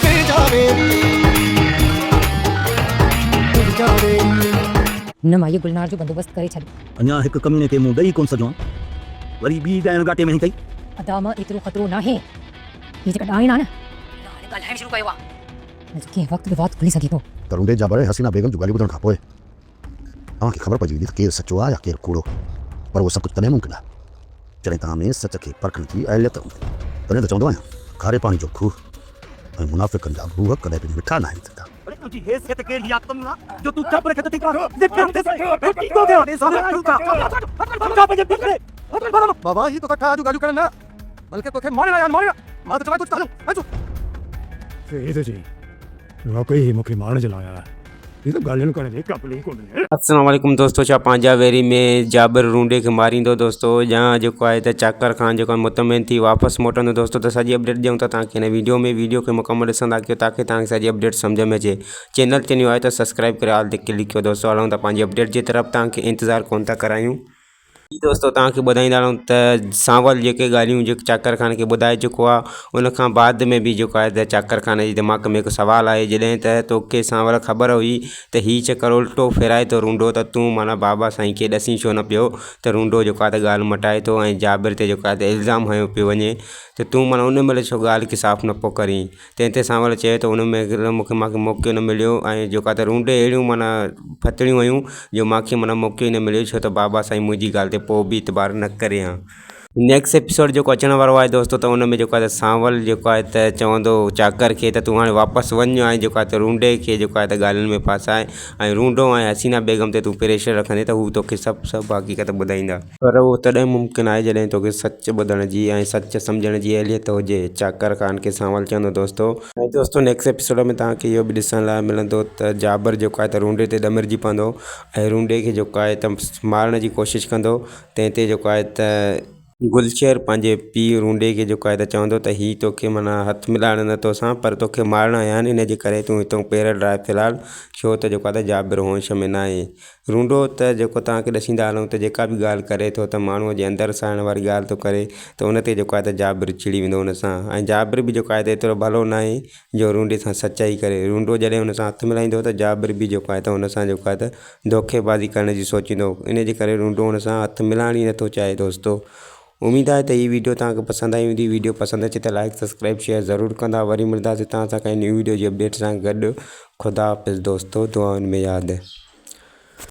تنهنجا ويري تنهنجا ويري. نه مائيء گلنار جو بندوبست ڪري ڇڏ. اڃا هڪ ڪميني کي مون ڏئي ڪونه سگهيو آهيان، وري ٻي ڏائڻ ڳاٽي ۾ هنئي اٿئي. ادا مان ايترو خطرو ناهي. هي جيڪا ڏائڻ آ نه، ان هاڻي ڳالهائڻ شروع ڪيو آ. هن جو ڪنهن وقت به وات کلي سگهي ٿو. ته رونڊي جابر ۽ حسينه بيگم جون ڳالهيون ٻڌڻ کان پوء اوهان کي خبر پئجي ويندي ته ڪير سچو آهي يا ڪير ڪوڙو. پر اهو سڀ ڪجهه تڏهن ممڪن آهي، جڏهن توهان ۾ سچ کي پرکڻ جي اهليت هوندي. تڏهن ته چوندو آهيان، کاري پاڻي جو کوهه ۽ منافقن جا ڀوهه ڪڏهن به مٺا ناهن ٿيندا. اڙي تنهنجي حيثيت ڪهڙي آ ڪملا جو تون جابر کي ٿي بابا هي توکان ٺاهه جون ڳالهيون ڪرڻ نه بلڪه توکي مارڻ آيا آهن مارڻ مان ته چوان ٿو ته هلون اچو. سيد جي واقعي هي مونکي مارڻ جي لاء آيا آهن هي ته ڳالهين ڪرڻ جي قابل ئي ڪونهي. السلام عليڪم دوستو ڇا پنهنجا ويري ۾ جابر رونڊي کي ماريندو دوستو يا جيڪو آهي ته چاڪر خان جيڪو آهي مطمئن ٿي واپس موٽندو دوستو ته سڄي اپڊيٽ ڏيون ٿا توهان کي هن ويڊيو ۾ ويڊيو کي مڪمل ڏسندا ڪيو تاڪي توهان کي سڄي اپڊيٽ سمجھ ۾ اچي چينل تي نيو آهي ته سبسڪرائب ڪري آل تي ڪلڪ ڪيو دوستو هلون ٿا پنهنجي اپڊيٽ جي طرف توهان کي انتظار ڪون ٿا ڪرايون جي دوستو توهان کي ٻڌائيندا رهون ته سانول جيڪي ڳالهيون جيڪي چاڪر خان کي ٻڌائي چڪو آهي ان کان بعد ۾ به جيڪو آهي ته چاڪر خان جي دماغ ۾ هڪ سوال آهي جڏهن ته توکي سانول خبر هئي ته هي چڪر الٽو ڦيرائي ٿو رونڊو ته تون معنيٰ بابا سائين کي ڏسين ڇو نه پيو ته رونڊو جيڪو آهي ته ڳالهه مٽائي ٿو ۽ جابر تي جيڪو آهي ته الزام هنيو پيو وڃي ته تون معنيٰ ان مهل ڇو ڳالهه کي صاف نه پيو ڪرين تنهن تي سانول چيو ته ان مهل مون کي مانکي موقعو نه مليو ۽ جيڪا ته رونڊي اهڙيون معنيٰ ڦتڙيون هيون جو مانکي معنيٰ موقعو ئي نه مليو ڇو ته بابا سائين منهنجي ڳالهه تي پوء به اعتبار نه ڪري ها. نيڪسٽ ايپيسوڊ جيڪو اچڻ وارو آهي دوستو ته ان ۾ جيڪو آهي ته سانول جيڪو آهي ته چوندو چاڪر کي ته تون هاڻي واپس وڃ ۽ جيڪو آهي ته رونڊي کي جيڪو آهي ته ڳالهين ۾ ڦاسائي ۽ رونڊو ۽ حسينه بيگم تي تون پريشر رکندين ته هو توکي سڀ سڀ حقيقت ٻڌائيندا. پر اهو تڏهن ممڪن آهي جڏهن توکي سچ ٻڌڻ جي ۽ سچ سمجهڻ جي اهليت هجي. چاڪر خان کي سانول چوندو دوستو! ۽ دوستو نيڪسٽ ايپيسوڊ ۾ توهان کي اهو به ڏسڻ لاء ملندو ته جابر جيڪو آهي ته رونڊي تي ڏمرجي پوندو ۽ رونڊي کي جيڪو آهي ته مارڻ جي ڪوشش ڪندو تنهن تي جيڪو آهي ته گلشير پنهنجي پيء رونڊي کي جيڪو آهي ته چوندو ته هي توکي معنيٰ هٿ ملائڻ نه توسان پر توکي مارڻ آيا آهن ان جي ڪري تون هتان پير لهرائي في الحال ڇو ته جيڪو آهي ته جابر هوش ۾ ناهي رونڊو ته جيڪو توهان کي ڏسيندا هلون ته جيڪا به ڳالهه ڪري ٿو ته ماڻهوء جي اندر ساڙڻ واري ڳالهه ٿو ڪري ته ان تي جيڪو آهي ته جابر چڙي ويندو ان سان ۽ جابر به جيڪو آهي ته ايترو ڀلو ناهي جو رونڊي سان سچائي ڪري رونڊو جڏهن ان سان هٿ ملائيندو ته جابر به جيڪو آهي ته ان سان جيڪو آهي ته دوکيبازي ڪرڻ جي سوچيندو ان جي ڪري رونڊو ان سان هٿ ملائڻ ئي نٿو چاهي دوستو اميد آهي ته هي ويڊيو توهان کي پسند آئي هوندي ويڊيو پسند اچي ته لائڪ سبسڪرائب شيئر ضرور ڪندا وري ملنداسين توهان سان ڪنهن نيو ويڊيو جي اپڊيٽ سان گڏ خدا حافظ دوستو دعائن ۾ ياد.